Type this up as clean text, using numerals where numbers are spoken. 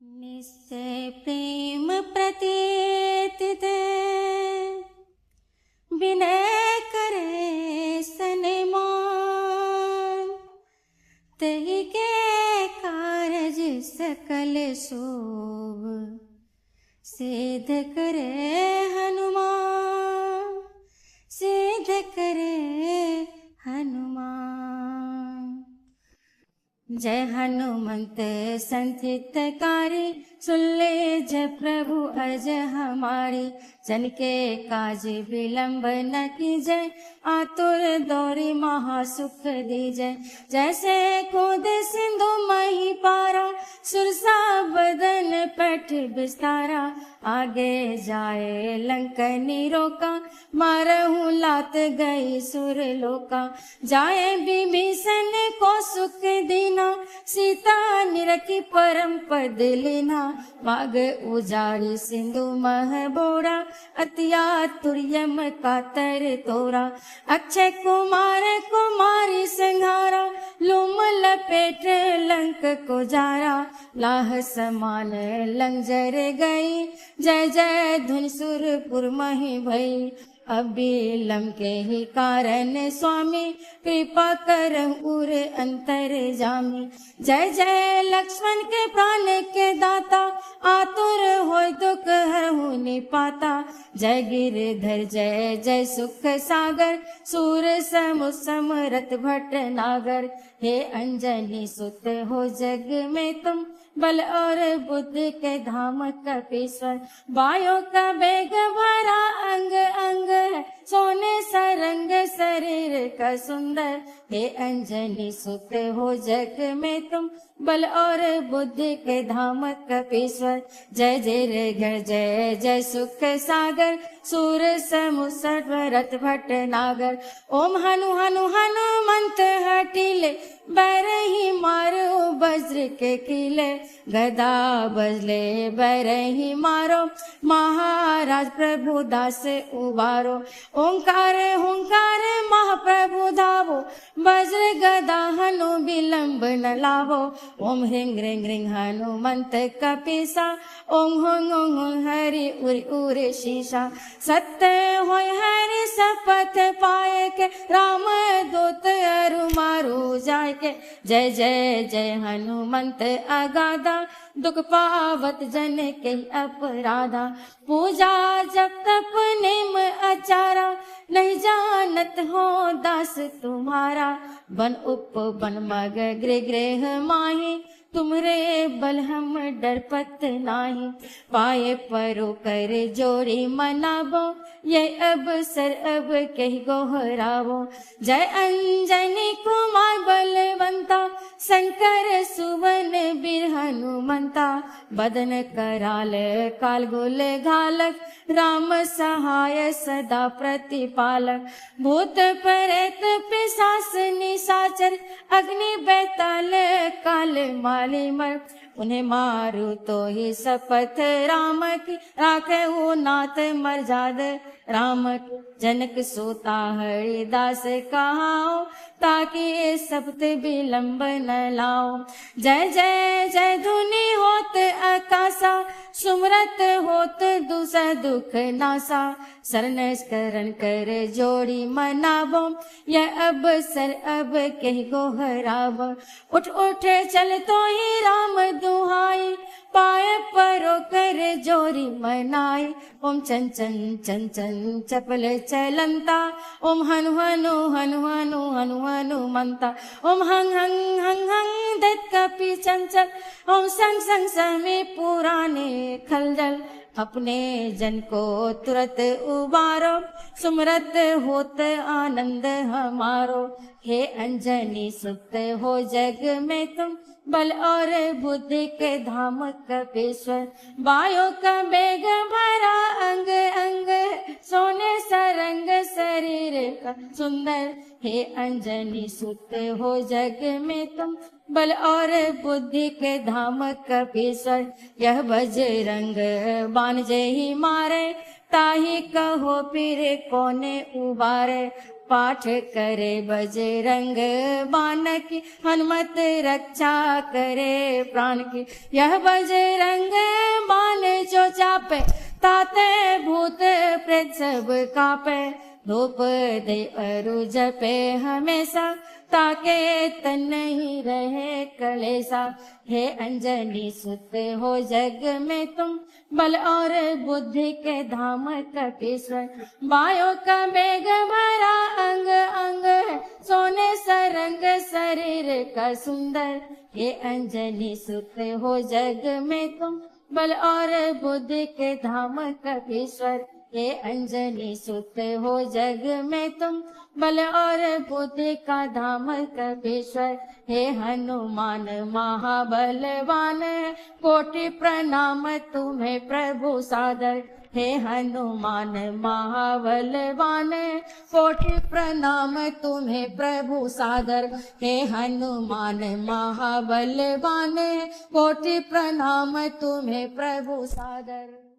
निश्चय प्रेम प्रतीत दे विनय करे सनमान, तही के कारज सकल शोभ सिद्ध करे हनुमान, सिद्ध करे हनुमान। जय हनुमंत संथितकारी, सुन ले जय प्रभु अर्ज हमारी। जन के काज विलंब न कीजय, आतुर दौरी महासुख दीजय। जैसे कूद सिंधु मही पारा, सुरसा बदन पैठ बिस्तारा। आगे जाए लंकनी रोका, मारहूँ लात गई सुर लोका। जाए विभीषण को सुख दीना, सीता निरखी परम पद लीना। बाग उजाड़ी सिंधु मह बोरा, अतिया तुर्यम कातर तोरा। अक्षय कुमार कुमारी संघारा, लूम लपेट लंक को जारा। लाह समान लंग जर गई, जय जय धुन सुरपुर मही भई। अबिलम के ही कारण स्वामी, कृपा कर उर अंतर जामी। जय जय लक्ष्मण के प्राण के दाता, आतुर हो दुख हरहु निपाता। जय गिरधर जय जय सुख सागर, सूर सम समरथ भट नागर। हे अंजनी सुत हो जग में तुम, बल और बुद्धि के धाम कपीश्वर। बायों का बेग भरा अंग अंग है, सोने सरंग शरीर का सुंदर। हे अंजनी सुत हो जग में तुम, बल और बुद्धि के धाम कपीश्वर। जय जय घर जय जय सुख सागर, सूर समुसरथ भट नागर। ओम हनु हनु हनुमंत हटिले, बैरही मारो वज्र के किले। गदा बजले बैरही मारो, महाराज प्रभु दास उबारो। ओंकार हुंकार महाप्रभु धावो, वज्र गदा हनु विलंब न लावो। ओम ह्रीं ह्रीं ह्रीं हनुमंत कपीसा, ओम हुं हुं हुं हरि उर उर शीशा। सत्य होय हरि शपथ पाए के, राम दूत अरु मारू जाय के। जय जय जय हनुमंत अगाधा, दुख पावत जन के अपराधा। पूजा जप तप नेम आचारा, नहीं जानत हो दास तुम्हारा। बन उप बन मग गृह गृह माही, तुमरे बल हम डरपत नाही। पाए परो कर जोड़ी मनाबो, ये अब सर अब कह गोहरावो। जय अंजनी कुमार बलवंता, शंकर सुवन बीर हनुमंता। बदन कराल काल गुल घालक, राम सहाय सदा प्रतिपालक। भूत प्रेत पिशाच निशाचर, अग्नि बैताल काल माली मर। उन्हें मारू तो ही शपथ राम की, राखे वो नाथ मर्याद राम की। जनक सोता हरिदास कहाओ, ताकि शब्द विलंब न लाओ। जय जय जय धुनि होत आकाशा, सुमरत होत दुस दुख नासा। शरण करण कर जोड़ी मनाबो, यह अब सर अब कह गोहराबो। उठ उठ चल तो ही राम दुहाई, पाए परो कर जोरी मनाई। ओम चन चन चन चन चपल चलंता, ओम हनु हनु हनु हनु हनु हनुमंता। ओम हंग हंग हंग हंग दैत कपि चंचल, ओम संग संग समी पुराने खलजल। अपने जन को तुरत उबारो, सुमरत होत आनंद हमारो। हे अंजनी सुत हो जग में तुम, बल और बुद्धि के धाम कपीश्वर। बायों का बेग भरा अंग अंग, सोने सरंग शरीर का सुंदर। हे अंजनी सुत हो जग में तुम, बल और बुद्धि के धाम कपीश्वर। यह बजरंग बाण जय ही मारे, ताही कहो फिर कोने उबारे। पाठ करे बजरंग बाण की, हनुमत रक्षा करे प्राण की। यह बजरंग बाण जो चापे, ताते भूत प्रेत सब कापे। धूप दे अरु जपे हमेशा, ताके तन नहीं रहे कलेसा। हे अंजनी सुत हो जग में तुम, बल और बुद्धि के धाम कपीश्वर। बायों का मेघ भरा अंग अंग है, सोने सरंग शरीर का सुंदर। हे अंजनी सुत हो जग में तुम, बल और बुद्धि के धाम कपीश्वर। हे अंजनी सुत हो जग में तुम, बल और बुद्धि का धाम कपीश्वर। हे हनुमान महाबलवान, कोटि प्रणाम तुम्हें प्रभु सादर। हे हनुमान महाबलवान, कोटि प्रणाम तुम्हें प्रभु सादर। हे हनुमान महाबलवान, कोटि प्रणाम तुम्हें प्रभु सादर।